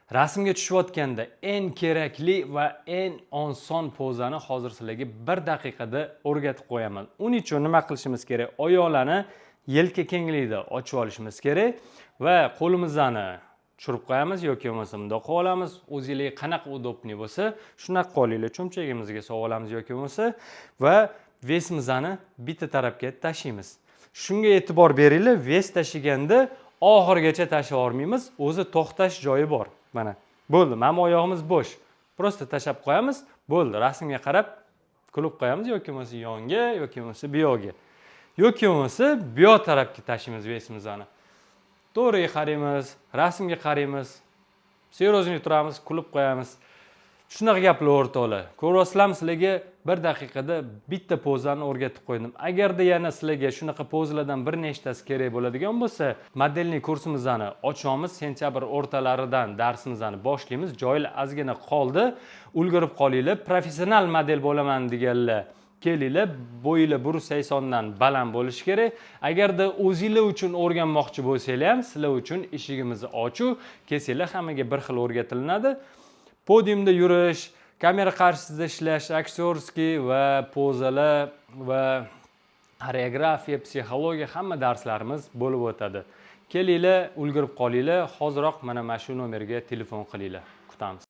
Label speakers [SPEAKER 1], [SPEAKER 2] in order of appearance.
[SPEAKER 1] Rasmga tushayotganda eng kerakli va eng oson pozani hozir sizlarga bir daqiqada o'rgatib qo'yaman. Uning uchun nima qilishimiz kerak? Oyoqlarni yelka kengligida ochib olishimiz kerak va qo'limizni tushirib qo'yamiz yoki bo'lmasa bundoq qilib olamiz. O'zinglarga qanaqa удобный bo'lsa, shunaqa qilib olinglar. Cho'nchagimizga solib olamiz yoki bo'lmasa va вес imizni bitta tarafga tashlaymiz. Shunga e'tibor beringlar, вес tashlaganda oxirigacha tashlab yubormaymiz, o'zi to'xtash joyi bor. Mana, bo'ldi, mana bu oyog'imiz bo'sh. Просто tashlab qo'yamiz, bo'ldi. Rasmga qarab kulib qo'yamiz yoki bo'lmasa yonga, yoki bo'lmasa bu yoqqa. Yoki bo'lmasa bu yoq tarafga tashlaymiz вес imizni. To'g'riga qaraymiz, rasmga qaraymiz. Серьезный turamiz, kulib qo'yamiz. Shunaqa gaplar, o'rtoqlar. Ko'ryapsizlarmi, sizlarga bir daqiqada bitta pozani o'rgatib qo'ydim. Agarda yana sizlarga shunaqa pozalardan bir nechtasi kerak bo'ladigan bo'lsa, модельный kursimizni ochamiz. Sentyabr o'rtalaridan darsimizni boshlaymiz. Joylar ozgina qoldi. Ulgurib qolinglar. Professional model bo'laman deganlar kelinglar, bo'yinglar 180 dan baland bo'lishi kerak. Agarda o'zinglar uchun o'rganmoqchi bo'lsanglar ham, sizlar uchun eshigimiz ochiq. Kelsanglar, hammaga bir xil o'rgatilinadi. Podiumda yurish, kamera qarshisida ishlash, актёрский va pozalar va xoreografiya, psixologiya, hamma darslarimiz bo'lib o'tadi. Kelinglar, ulgurib qolinglar. Hoziroq mana shu nomerga telefon qilinglar. Kutamiz.